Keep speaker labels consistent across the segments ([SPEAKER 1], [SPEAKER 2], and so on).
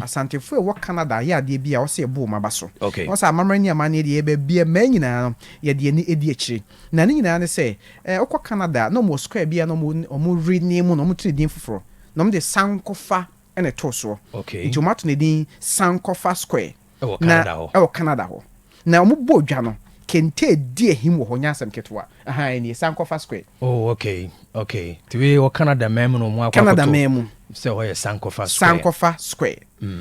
[SPEAKER 1] Asantefoɔ a ɛwɔ Canada ayɛ adeɛ bi a ɔsɛ yɛbɔ wɔn aba so.
[SPEAKER 2] Okay.
[SPEAKER 1] Wɔn sɛ amammerɛ ne amanneɛ deɛ yɛbɛ bia mmaa nyinaa no yɛde ani adi akyire. Na ne nyinaa ne sɛ wokɔ Canada na wɔn wɔ square bi a na wɔn rename no, wɔn to ne din foforɔ na wɔn de Sankofa ɛna ɛtoo soɔ. Nti wɔn ato ne din Sankofa Square.
[SPEAKER 2] Ɛwɔ
[SPEAKER 1] Na
[SPEAKER 2] Canada hɔ.
[SPEAKER 1] Ɛwɔ Canada hɔ. Na wɔn bɔ dwa no, kente di ahim wɔ hɔ, nyɛ asɛm ketewa. Ahan, ɛnie Sankofa Square.
[SPEAKER 2] Oh, okay. Nti wei wɔ Canada man mu na ɔmo akɔ
[SPEAKER 1] Canada
[SPEAKER 2] akɔto
[SPEAKER 1] man mu.
[SPEAKER 2] sɛ hɔ yɛ Sankofa Square.
[SPEAKER 1] Sankofa Square.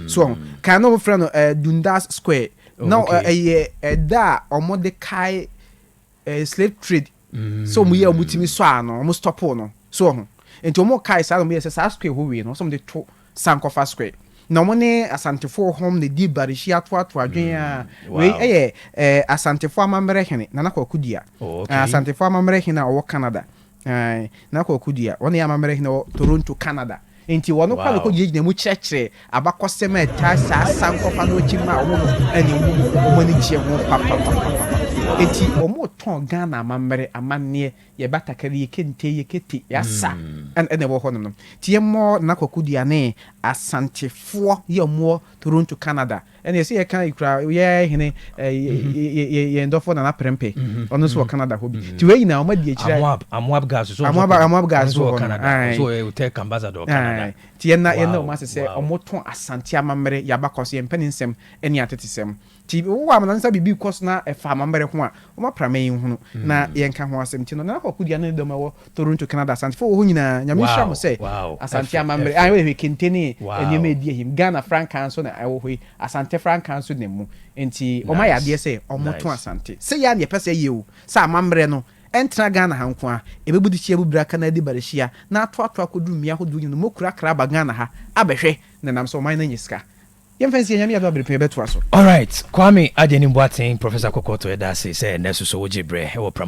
[SPEAKER 1] So kan na wɔfrɛ no Dundas Square.
[SPEAKER 2] Oh,
[SPEAKER 1] Na ɛyɛ ɛda a wɔde kae slave trade sɛ wɔn yɛ wɔn tumi sɔ ano, wɔn stop no so wɔ ho. Nti wɔn kae saa na wɔn yɛ sɛ saa square hɔ wei no wɔsɛ wɔn de to Sankofa Square. Na wɔn ne Asantefoɔ hɔm na di barehyia atoato adwene a wei ɛyɛ Asantefoɔ amammerɛ hene Nana Kwaku Dua.
[SPEAKER 2] Oh, okay.
[SPEAKER 1] Asantefoɔ amammerɛ hene a ɔwɔ Canada. Nana Kwaku Dua, wɔn yɛ amammerɛ hene wɔ Toronto, Canada. Nti wɔn kora na kɔ gyinagyina mu kyerɛkyerɛ abakɔsɛm a ɛtaa saa Sankɔfa no akyi ma wɔn no ɛne wɔn ani gye ho papapapapa. Nti wɔn tɔn Ghana amammerɛ amanneɛ, yɛ batakari, yɛ kente, yɛ kete, yɛ asa, ɛna ɛwɔ hɔ nom no. Nti yɛmmɔ Nana Kwaku Dua ne Asantefoɔ yɛ wɔn Toronto, Canada. Ɛna yɛsɛ yɛka ekura yɛ hene yɛn dɔfo Nana Prɛmpɛ, ɔno nso wɔ Canada hɔ bi. Nti wei nyinaa wɔn adi akyire.
[SPEAKER 2] Amoab Gas so.
[SPEAKER 1] Amoab Gas
[SPEAKER 2] nso
[SPEAKER 1] wɔ
[SPEAKER 2] wɔ
[SPEAKER 1] hɔ no.
[SPEAKER 2] Canada. So ɔyɛ hotel ambassador wɔ Canada.
[SPEAKER 1] Nti yɛn na wɔn ase sɛ wɔn tɔn Asante amammerɛ, yaba kɔ so, yɛn mpɛ ne nsɛm ne atetesɛm. Nti wowɔ amana nsa biribi kɔ so na ɛfa amammerɛ ho a, wɔn aprama yi hunu na yɛnka ho asɛm. Nti no Nana Kwaku Dua ne dɔm ɛwɔ Toronto, Canada, Asantefoɔ wɔ hɔ nyinaa, Nyame nhyira mo sɛ Asante amammerɛ ayi wɔhwɛ kente ne nneɛma edi ahim. Ghana frankaa nso na ɛwɔ hɔ yi, Asante frankaa nso nam mu. Nti wɔn ayɛ adeɛ sɛ wɔn tɔn Asante sɛ yɛ a na yɛpɛ sɛ yɛ o sɛ amammerɛ no ɛntena Ghana ha nko a, ɛbɛbu de kyia bubira kana di barehyia na atoatoa akɔduru mmea ahodoɔ nyinaa mu kura kra aba Ghana ha abɛhwɛ na nam sɛ ɔman no anya sika. Yɛmfa nsi Nyame yɛdo abere pɛ yɛbɛtoa so.
[SPEAKER 2] Alright, Kwame Agyenim Boateng, Professor Kɔkɔtɔ, ɛda ase sɛ ɛnɛ soso wogye berɛ ɛwɔ Prama.